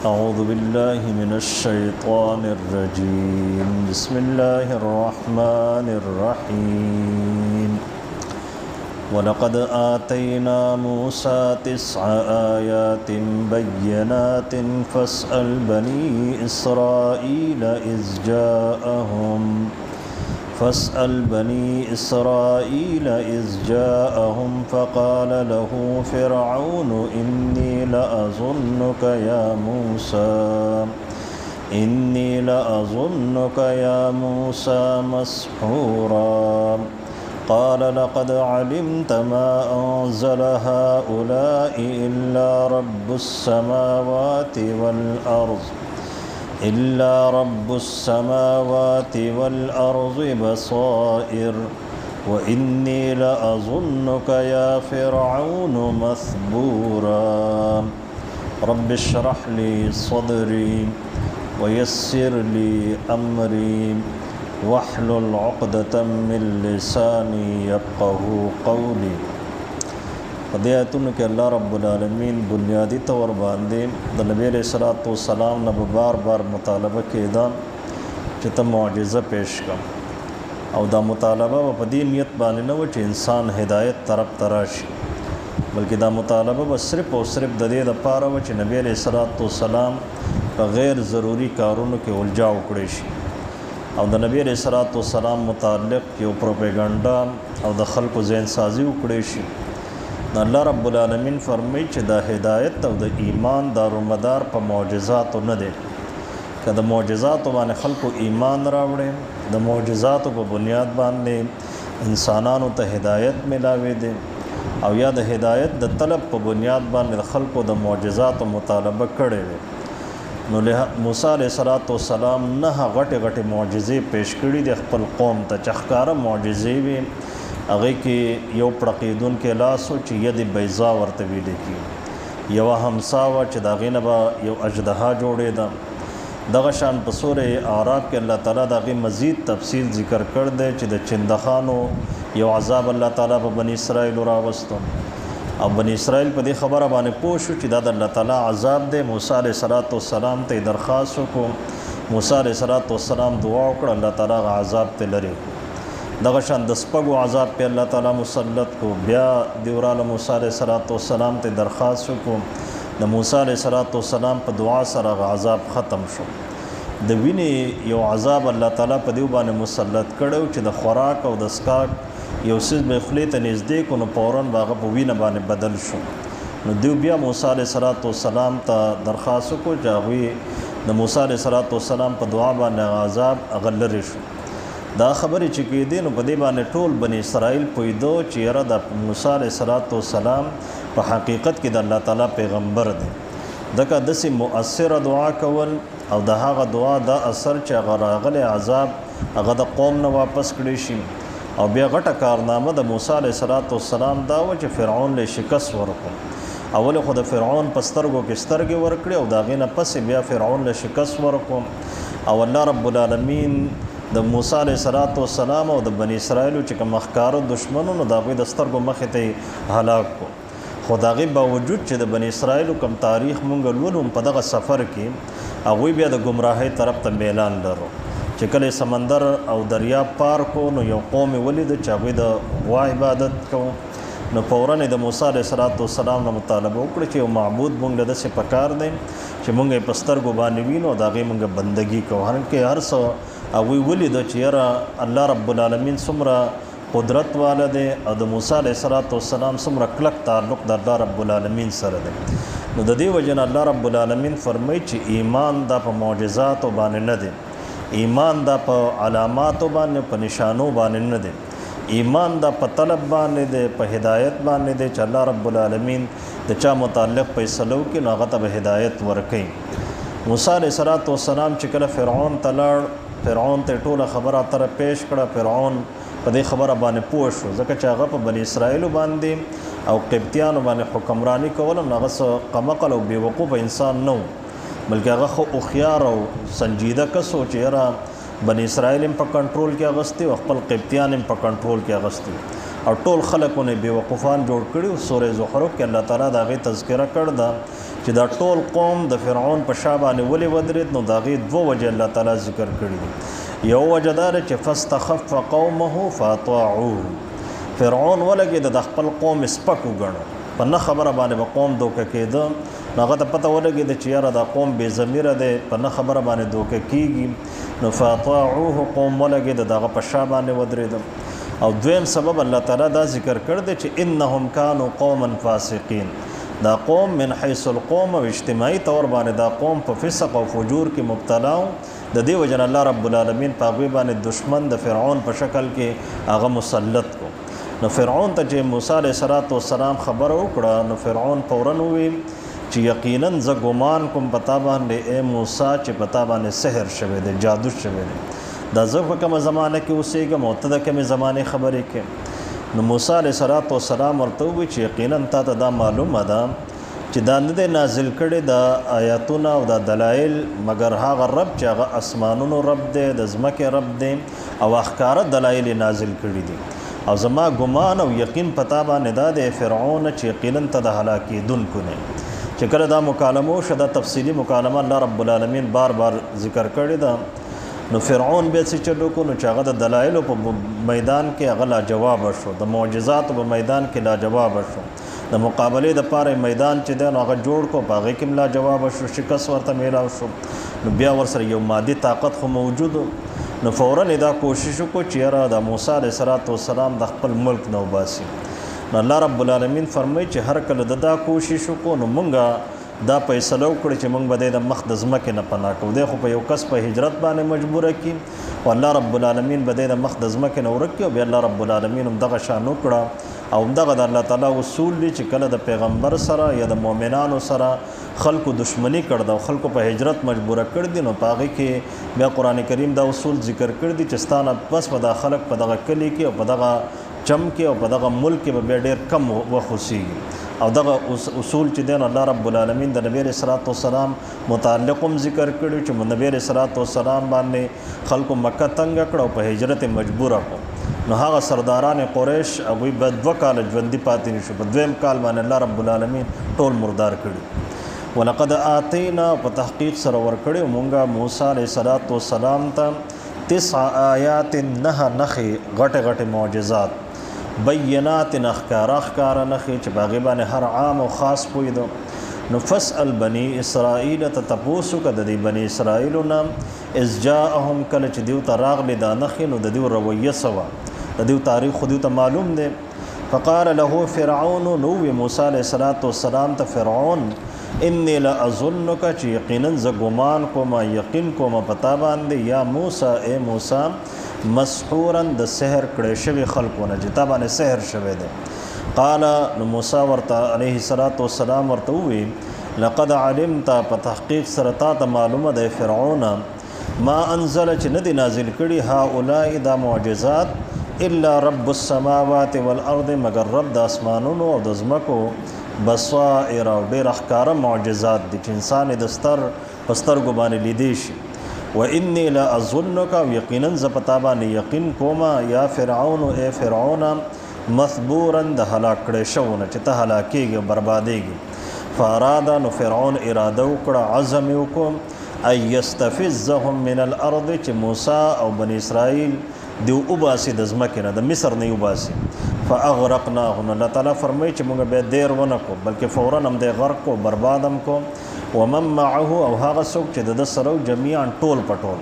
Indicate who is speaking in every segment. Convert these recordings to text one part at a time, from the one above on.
Speaker 1: أعوذ بالله من الشيطان الرجيم. بسم الله الرحمن الرحيم. ولقد آتينا موسى 9 آيات بينات فاسأل بني إسرائيل إذ جاءهم فقال له فرعون إني لأظنك يا موسى مسحورا. قال لقد علمت ما أنزل هؤلاء إلا رب السماوات والأرض بصائر وإني لأظنك يا فرعون مثبورا. رب اشرح لي صدري ويسر لي أمري واحلل عقدة من لساني يفقهوا قولي. په دې آیتونو کې الله رب العالمین بنیادي طور باندې د نبی علیہ الصلوۃ والسلام نه به بار بار مطالبه کېده چې ته معجزه پیش کړه، او دا مطالبه به په دې نیت باندې نه وه چې انسان هدایت طرف ته راشي، بلکې دا مطالبه به صرف او صرف د دې دپاره وه چې نبی علیہ الصلوۃ والسلام په غیر ضروري کارونو کې الجا وکړی شي، او د نبی علیہ الصلوۃ والسلام متعلق یو پروپیګنډا او د خلکو ذهن سازي وکړی شي. الله رب العالمین فرمایي چې د هدایت او د ایمان دارومدار په معجزاتو نه دی. که د معجزاتو باندې خلکو ایمان راوړي، د معجزاتو په بنیاد باندې انسانانو ته هدایت ملاوي دی، او یا د هدایت د طلب په بنیاد باندې د خلکو د معجزاتو مطالبه کړې وي، نو موسی علیه الصلاۃ والسلام نه غټې غټې معجزې پیش کړي دي خپل قوم ته چې ښکاره معجزې وي. هغې کې یو پړقېدونکی لاس و چې ید بیضا ورته ویل کېږي، یوه همسا وه چې د هغې نه به یو اژدها جوړېده. دغه شان په سورې اعراف کې الله تعالی د هغې مزید تفصیل ذکر کړ دی چې د چندخانو یو عذاب الله تعالی په بني اسرائیلو راوستو، او بني اسرائیل په دې خبره باندې پوه شو چې دا د الله تعالی عذاب دی. موسی علیه الصلاۃ والسلام ته یې درخواست وکړو، موسی علیه الصلاۃ والسلام دعا وکړه، الله تعالی هغه عذاب ته لرې. دغه شان د سپږو عذاب پې الله تعالی مسلط کو، بیا دیوراله موسی علیه الصلاۃ والسلام ته درخواست وکړو، د موسی علیه الصلاۃ والسلام په دعا سره هغه عذاب ختم شو. د وینې یو عذاب الله تعالی په دیو باندې مسلط کړو چې د خوراک او د څښاک یو څیز به خولې ته نږدې کړو نو فوراً به هغه په وینه باندې بدل شو. نو دیو بیا موسی علیه الصلاۃ والسلام ته درخواست وکړو چې هغوی د موسی علیه الصلاۃ والسلام په دعا باندې هغه عذاب هغه لرې شو. دا خبرې چې کېدې نو په دې باندې ټول بني اسرائیل پوهېدو چې یاره د موسی علیه الصلاۃ والسلام په حقیقت کې د الله تعالی پیغمبر دی، ځکه داسې مؤثره دعا کول او د هغه دعا دا اثر چې هغه راغلی عذاب هغه د قوم نه واپس کړی شي. او بیا غټه کارنامه د موسی علیه الصلاۃ والسلام دا وه چې فرعون له شکست ورکړو. اول خو د فرعون په سترګو کې سترګې ورکړې او د هغې نه پسې بیا فرعون له شکست ورکړو، او الله رب العالمین د موسی علیه الصلاۃ والسلام او د بني اسرائیلو چې کوم ښکاره دښمنو نو د هغوی د سترګو مخې ته یې هلاک کړو. خو د هغې باوجود چې د بني اسرائیلو کوم تاریخ مونږ لولو په دغه سفر کې هغوی بیا د ګمراهۍ طرف ته میلان لرو چې کله سمندر او دریاب پار کو نو یو قوم یې ولید چې هغوی د غوا عبادت کوو، نو فوراً یې د موسی علیه الصلاۃ والسلام نه مطالبه وکړه چې یو معبود مونږ له داسې پکار دی چې مونږ یې په سترګو باندې وینو او د هغې مونږ بندګي کوو. حالانکه هر څه هغوی ولیده چې یاره الله رب العالمین څومره قدرت والا دی او د موسی علیه الصلاۃ والسلام څومره کلک تعلق د الله رب العالمین سره دی. نو د دې وجې نه الله رب العالمین فرمایي چې ایمان دا په معجزاتو باندې نه دی، ایمان دا په علاماتو باندې په نشانو باندې نه دی، ایمان دا په طلب باندې دی، په هدایت باندې دی چې الله رب العالمین د چا متعلق فیصله وکړي نو هغه ته به هدایت ورکوي. موسی علیه الصلاۃ والسلام چې کله فرعون ته لاړ، فرعون ته ټوله خبره تر پیش کړه، فرعون په دې خبره باندې پوه شو ځکه چې هغه په بني اسرائیلو باندې او قبطیانو باندې حکمراني کوله، نو هغه څه قمقل او بېوقوفه انسان نه و، بلکې هغه ښه هوښیار او سنجیده کس و چې یاره بني اسرائیل هم په کنټرول کې اغوستي او خپل قبطیان هم په کنټرول کې اغوستي او ټول خلکونه یې بېوقوفان جوړ کړي وو. سورې زخرف کې الله تعالی د هغې تذکره کړې ده چې دا ټول قوم د فرعون په شا باندې ولې ودرېد، نو د هغې دوه وجې الله تعالی ذکر کړي دي. یو وجه دا ده چې فاستخف قومه فاطاعوه، فرعون ولګېده د خپل قوم سپک وګڼو، په نه خبره باندې به قوم دوکه کېده. نو هغه ته پته ولګېده چې یاره دا قوم بې ضمیره دی، په نه خبره باندې دوکه کېږي. نو فاطاعوه، قوم ولګېده د هغه په شا باندې ودرېده. او دویم سبب الله تعالی دا ذکر کړ دی چې انهم کانوا قوما فاسقین، دا قوم من حیث القوم او اجتماعي طور باندې دا قوم په فسق او فجور کې مبتلا و. د دې وجه نه الله رب العالمین په هغوی باندې دشمن د فرعون په شکل کې هغه مسلط کو. نو فرعون ته چې موسی علیه الصلاة والسلام خبره وکړه، نو فرعون فوراً وویل چې یقیناً زه ګمان کوم په تا باندې ای موسی چې په تا باندې سحر شوی دی، جادو شوی دی، دا زه په کومه زمانه کې اوسېږم او ته د کومې زمانې خبرې کوې. نو موسی علیه الصلاة والسلام ورته وویل چې یقیناً تا ته دا معلومه ده چې دا نه دی نازل کړی دا آیاتونه او دا دلایل مګر هغه رب چې هغه اسمانونو رب دی، د ځمکې رب دی، او ښکاره دلایل یې نازل کړي دي. او زما ګمان او یقین په تا باندې دا دی فرعون چې یقیناً ته د هلاکېدونکو نه. چې کله دا مکالمه وشوه، دا تفصیلي مکالمه الله رب العالمین بار بار ذکر کړې ده. نو فرعون بیا څه چل وکړو، نو چې هغه د دلایلو په میدان کې هغه لاجوابه شو، د معجزاتو په میدان کې لاجوابه شو، د مقابلې دپاره یې میدان چې دی نو هغه جوړ کړو، په هغې کې هم لاجوابه شو، شکست ورته میلاو شو. نو بیا ورسره یو مادي طاقت خو موجود و. نو فوراً یې دا کوشش وکړو چې یاره د موسی علیه الصلاة والسلام د خپل ملک نه وباسي. نو الله رب العالمین فرمایي چې هر کله د دا کوشش وکړو، نو مونږه دا فیصله وکړه چې مونږ به دی د مخ د ځمکې نه پناه کوو. دی خو په یو کس په هجرت باندې مجبوره کړي، خو الله رب العالمین به دی د مخ د ځمکې نه ورک کړي. او بیا الله رب العالمین هم دغه شان وکړه. او همدغه د الله تعالی اصول دي چې کله د پیغمبر سره یا د مؤمنانو سره خلکو دشمني کړ ده او خلکو په هجرت مجبوره کړ دي، نو په هغې کې بیا قرآن کریم دا اصول ذکر کړ دي چې ستا نه بس به دا خلک په دغه کلي کې او په دغه چم کې او په دغه ملک کې به بیا ډېر کم وخت اوسېږي. او دغه اصول چې دی نو الله رب العالمین د نبی علیه الصلاة والسلام متعلق هم ذکر کړي چې نبی علیه الصلاة والسلام باندې خلکو مکه تنګه کړه او په هجرت یې مجبوره کړو. نو هغه سرداران قریش هغوی به دوه کاله ژوندي پاتې نه شو، په دویم کال باندې الله رب العالمین ټول مردار کړي. ولقد آتینا، په تحقیق سره ورکړي مونږه موسی علیه الصلاة والسلام ته 9 آیات، 9 نښې، غټې غټې معجزات، بینات، ښکاره ښکاره نښې چې په هغې باندې هر عام او خاص پوهېدو. نو فاسأل بني اسرائیل، ته تپوس وکړه د دې بني اسرائیلو نه، اذ جاءهم، کله چې دیو ته راغلې دا نښې، نو د دیو رویه څه وه، د دیو تاریخ خو دیو ته معلوم دی. فقال له فرعون، نو وی موسی علیه الصلاة والسلام ته فرعون، انی لأظنک، چې یقیناً زه ګمان کوم، یقین کوم په تا باندې، یا موسی، ای موسی، مسحوراً، د سحر کړی شوي خلکو نه، چې تا باندې سحر شوی دی. قال، نو موسی ورته علیه الصلاة والسلام ورته ووی، لقد علمت، په تحقیق سره تا ته معلومه ده فرعون، ما انزل، چې نه دي نازل کړي، هؤلاء، دا معجزات، الا رب السماوات والارض، مګر رب د اسمانونو او د ځمکو، بصائر، او ډېر ښکاره معجزات دي چې انسان یې د ستر په سترګو باندې لیدی شي. وانی لأظنک، او یقیناً زه په تا باندې یقین کومه، یا فرعون، ای فرعون، مثبوراً، د هلاک کړی شوو نه، چې ته هلاکېږې او بربادېږې. فاراده، نو فرعون اراده وکړه، عزم یې وکړو، ان یستفزهم من الارض، چې موسی او بني اسرائیل دیو وباسي د ځمکې نه، د مصر نه یې وباسي. فاغرقناه، نو الله تعالی فرمایي چې موږ بیا دیر ونه کړو، بلکې فوراً هم دی غرق کړو، برباد هم کړو. ومن معه، او هغه څوک چې د ده سره و، جمیعاً، ټول په ټول.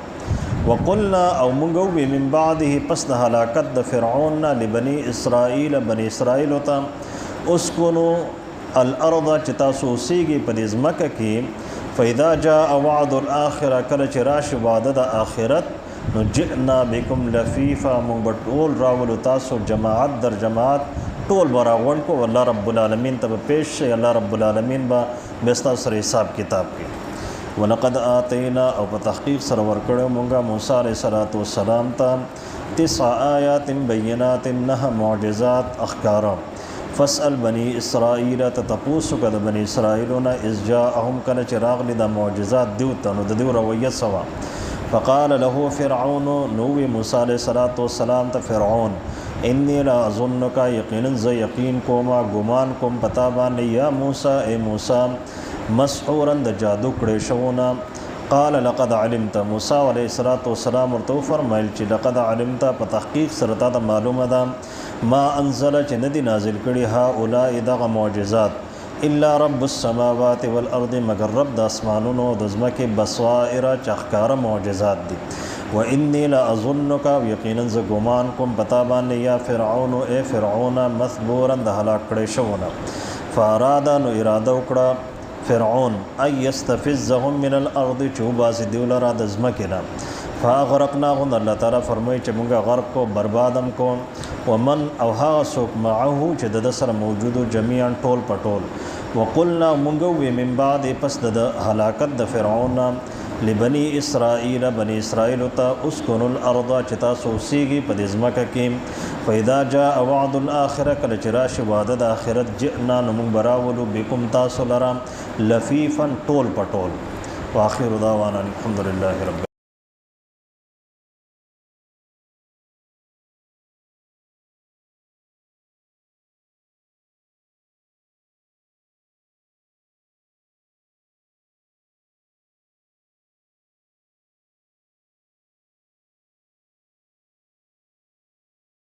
Speaker 1: وقلنا، او موږ وویل، من بعده، پس د هلاکت د فرعون نه، لبني اسرائیل، بني اسرائیلو ته، اسکنو الارض، چې تاسو اوسېږئ په دې ځمکه کې، فاذا جاء وعد الاخره، کله چې راشي وعده د آخرت، نو جئنا بكم لفیفا، موږ به ټول راولو تاسو جماعت در جماعت، ټول به راغونډ کړو، الله رب العالمین ته به پیش شئ، الله رب العالمین به بیا ستاسو سره حساب کتاب کوي. ولقد آتینا، او په تحقیق سره ورکړی مونږه موسی علیه الصلاة والسلام ته 9 آیات بینات، 9 معجزات ښکاره. فاسأل بني اسرائیل، ته تپوس وکړه د بني اسرائیلو نه، اذ جاءهم، کله چې راغلي دا معجزات دیو ته، نو د دیو رویه څه وه. فقال له فرعون، نو وی موسی علیه الصلاة والسلام ته فرعون، انی لأظنک، یقیناً زه یقین کوم، ګمان کوم په تا باندې، یا موسی، ای موسی، مسحورا د جادو کړی شوو نه. قال لقد علمت، موسی علیه الصلوة والسلام ورته وفرمایل چې لقد علمت، په تحقیق سره تا ته معلومه ده، ما انزل، چې نه دي نازل کړي، هؤلاء، دغه معجزات، الا رب السماوات والارض، مګر رب د اسمانونو او د ځمکې، بصائر، چې ښکاره معجزات دي. وانی لاظنک، او یقینا زه ګمان کوم په تا باندې، یا فرعون، ای فرعون، مثبورا، د هلاک کړی شوو نه. فاراد، نو اراده وکړه فرعون، ان یستفزهم من الارض، چې وباسي دیو لره د ځمکې نه. فاغرقناهم، الله تعالی فرمایي چې مونږه غرق کو، بربادم کو، ومن، او هغه څوک، معه، چې د ده سره موجودو، جميعا، ټول په ټول. وقلنا، مونږ وی، من بعد، پس د هلاکت د فرعون، لبني اسرائیل، بني اسرائیل ته، اسکنوا الارض، چې تاسو اوسیږئ په دې ځمکه کې. فاذا جاء وعد الاخره، کله چې راشي وعده د آخرت، جئنا، نو موږ به راولو، بكم، تاسو لره، لفیفا، ټول په ټول. واخر دعوانا الحمد لله رب.